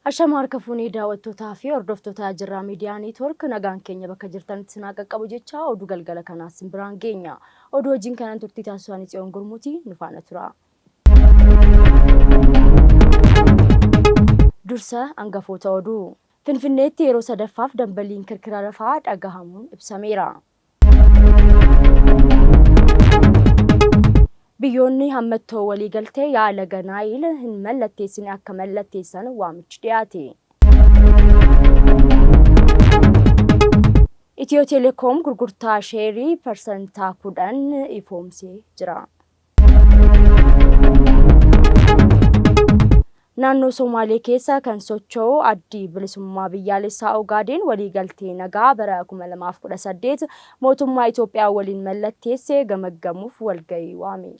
Ashama harka fuunee daawwattootaa fi hordoftoota Jirraa Miidiyaa Neetwoork, nagaan keenya bakka jirtanitti isin haa qaqqabu jecha oduu galgala kanaa isin biraan geenya. Oduu wajjin kanan turtii taasisu ani Tsiyoon Gurmuuti, nu faana tura. Dursa angafoota oduu. Finfinneetti yeroo sadaffaaf dambaliin kirkira lafaa dhagahamuun ibsameera. Biyyoonni hammattoo waliigaltee yaa'a laga Naayil hin mallatteessine akka mallatteessan waamichi dhiyaate. Itiyoo Telekoom gurgurtaa sheerii parsantaa 10 ifoomsee jira. Naannoo Somaalee keessa kan socho'u Addi Bilisummaa Biyyaalessaa Ogaadeen waliigaltee nagaa bara 2018 mootummaa Itoophiyaa waliin mallatteesse gamaggamuuf walgahii waame.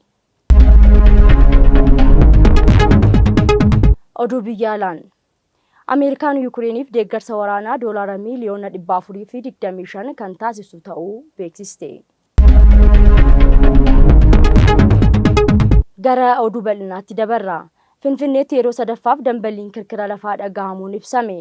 Oduu biyya alaan. Ameerikaan Yukireeniif deeggarsa waraanaa doolaara miiliyoona 425 kan taasistu ta'uu beeksiste. Gara oduu bal'inaatti dabarra. Finfinneetti yeroo sadaffaaf dambaliin kirkira lafaa dhagahamuun ibsame.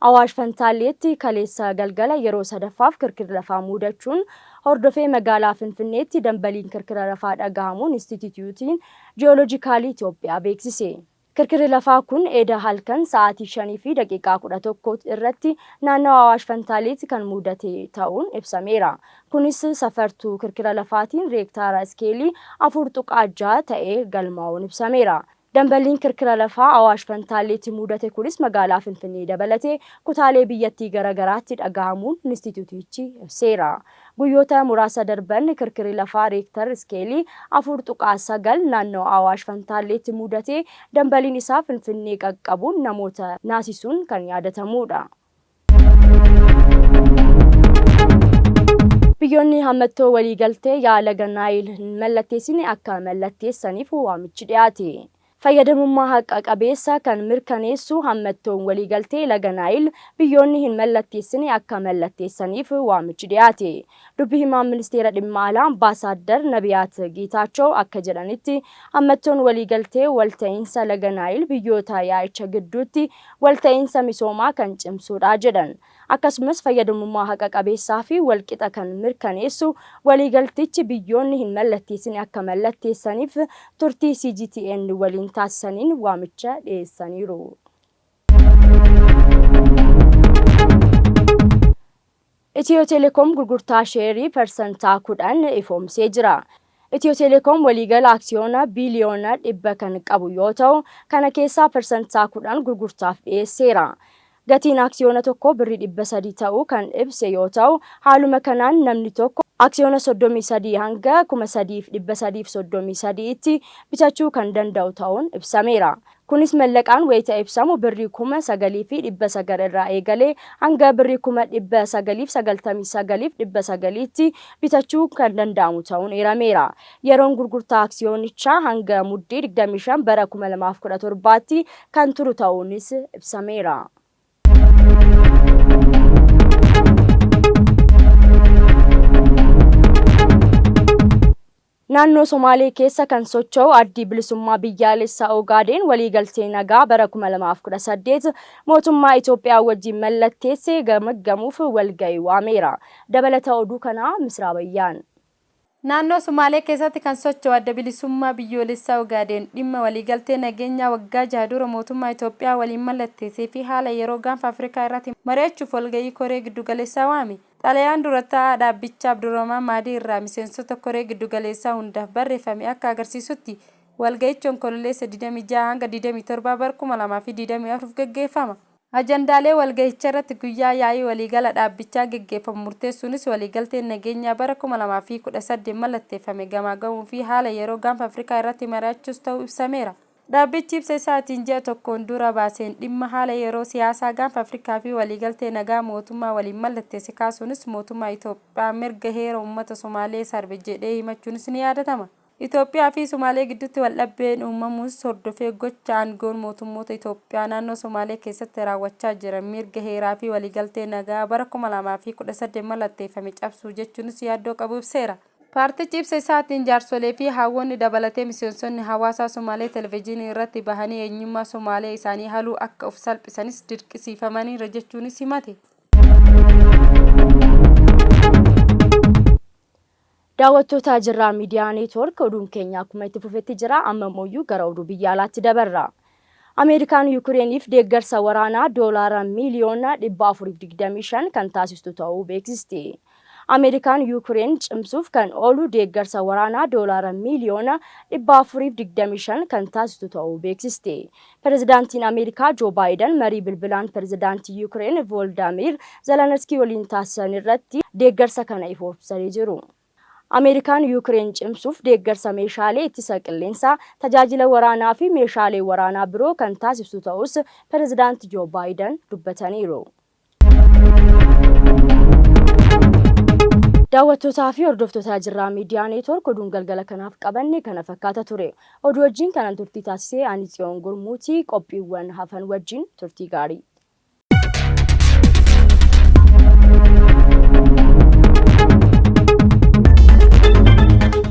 Awaash Fantaalleetti kaleessa galgala yeroo sadaffaaf kirkirri lafaa muudachuun hordofee magaalaa Finfinneetti dambaliin kirkira lafaa dhagahamuun Instititiyuutiin Ji'ooloojikaalii Itoophiyaa beeksise. Kirkirri lafaa kun eda halkan sa'aatii 5:11 irratti naannawa Awaash Fantaaleetti kan muudate ta'uun ibsameera. Kunis safartuu kirkira lafaatiin reektaara iskeelii 4.6 ta'ee galmaa'uun ibsameera. Dambaliin kirkira lafaa Awaash Fantaalleetti muudate kunis magaalaa Finfinnee dabalatee kutaalee biyyattii garagaraatti dhagahamuun inistiitiyuutichi ibseera. Guyyoota muraasa darban kirkirri lafaa reektar iskeelii 4.9 naannoo Awaash Fantaalleetti muudate dambaliin isaa Finfinnee qaqqabuun namoota naasisuun kan yaadatamuudha. Biyyoonni hammattoo waliigaltee yaa'a laga Naayil hin mallatteessine akka mallatteessaniif waamichi dhiyaate. Fayyadamummaa haqa qabeessa kan mirkaneessu hammattoon waliigaltee laga Naayil biyyoonni hin mallatteessine akka mallatteessaniif waamichi dhiyaate. Dubbi himaan Ministeera Dhimma Alaa Ambaasaaddar Nabiyaat Geetaachoo akka jedhanitti, hammattoon waliigaltee walta'iinsa laga Naayil biyyoota yaa'icha gidduutti walta'iinsa misoomaa kan cimsuudha jedhan. Akkasumas fayyadamummaa haqa qabeessaa fi walqixa kan mirkaneessu waliigaltichi biyyoonni hin mallatteessine akka mallatteessaniif turtii CGTN waliin taasisaniin waamicha dhiyeessaniiru. Itiyoo Telekoom gurgurtaa sheerii parsantaa 10 ifoomsee jira. Itiyoo Telekoom waliigala aksiyoona biiliyoona 100 kan qabu yoo ta'u, kana keessaa parsantaa 10 gurgurtaaf dhiyeesseera. Gatiin aksiyoona tokkoo birrii 300 ta'uu kan ibse yoo ta'u, haaluma kanaan namni tokko aksiyoona 33 hanga 3,333tti bitachuu kan danda'u ta'uun ibsameera. Kunis mallaqaan wayita ibsamu birrii 9,900 irraa eegalee hanga birrii 999,900tti bitachuu kan danda'amu ta'uun eerameera. Yeroon gurgurtaa aksiyoonichaa hanga Muddee 25 bara 2017tti kan turu ta'uunis ibsameera. Naannoo Somaalee keessa kan socho'u Addi Bilisummaa Biyyaalessaa Ogaadeen waliigaltee nagaa bara 2018 mootummaa Itoophiyaa wajjin mallatteesse gamaggamuuf walga'ii waameera. Dabalata oduu kanaa Misraa Bayyaan. Naannoo Sumaalee keessatti kan socho'u Adda Bilisummaa Biyyoolessaa Ogaadeen dhimma waliigaltee nageenyaa waggaa jaha dura mootummaa Itoophiyaa waliin mallatteessee fi haala yeroo Gaanfa Afrikaa irratti mari'achuuf walga'ii koree giddugaleessaa waame. Xalayaan dura taa'aa dhaabbichaa Abdurrahmaan Maadii irraa miseensota koree giddugaleessaa hundaaf barreeffame akka agarsiisutti, walga'ichi Onkololeessa 26 hanga 27 bara 2024 gaggeeffama. Ajandaalee walgahicharratti guyyaa yaa'ii waliigala dhaabbichaa geggeeffamu murteessuunis waliigalteen nageenyaa bara 2018 mallatteeffame gamaagamuu fi haala yeroo Gaanfa Afrikaa irratti mari'achuus ta'uu ibsameera. Dhaabbichi ibsa isaatiin ji'a tokkoon dura baaseen dhimma haala yeroo siyaasaa Gaanfa Afrikaa fi waliigaltee nagaa mootummaa waliin mallatteesse kaasuunis mootummaa Itoophiyaa mirga heera uummata Somaalee sarbe jedhee himachuunis ni yaadatama. Itoophiyaa fi Sumaalee gidduutti waldhabdeen uumamuus hordofee gocha aangoon mootummoota Itoophiyaa naannoo Sumaalee keessatti raawwachaa jiran mirga heeraa fi waliigaltee nagaa bara 2018 mallatteeffame cabsuu jechuunis yaaddoo qabu ibseera. Paartichi ibsa isaatiin jaarsolee fi haawwonni dabalatee miseensonni hawaasaa Somaalee televijiinii irratti bahanii eenyummaa Somaalee isaanii haluu akka of salphisanis dirqisiifamaniira jechuunis himate. Daawwattoota Jirraa Miidiyaa Neetwoork oduun keenya akkuma itti fufetti jira. Amma immoo gara oduu biyya alaatti dabarra. Ameerikaan Yukireeniif deeggarsa waraanaa doolaara miiliyoona 425 kan taasistu ta'uu beeksiste. Ameerikaan Yukireen cimsuuf kan oolu deeggarsa waraanaa doolaara miiliyoona 425 kan taasistu ta'uu beeksiste. Pirezidaantiin Ameerikaa Joo Baayidan marii bilbilaan Pirezidaantii Yukireen Vooldaamiir Zeleniskii waliin taasisan irratti deeggarsa kana ifoomsanii jiru. Ameerikaan Yukireen cimsuuf deeggarsa meeshaalee ittisa qilleensaa, tajaajila waraanaa fi meeshaalee waraanaa biroo kan taasiftu ta'uus Pirezidaanti Joo Baayidan dubbataniiru. Daawwattootaa fi hordoftoota Jirraa Miidiyaa Neetwoork oduun galgala kanaaf qabanne kana fakkaata ture. Oduu wajjin kanan turtii taasise ani Tsiyoon Gurmuuti. Qophiiwwan hafan wajjin turtii gaarii.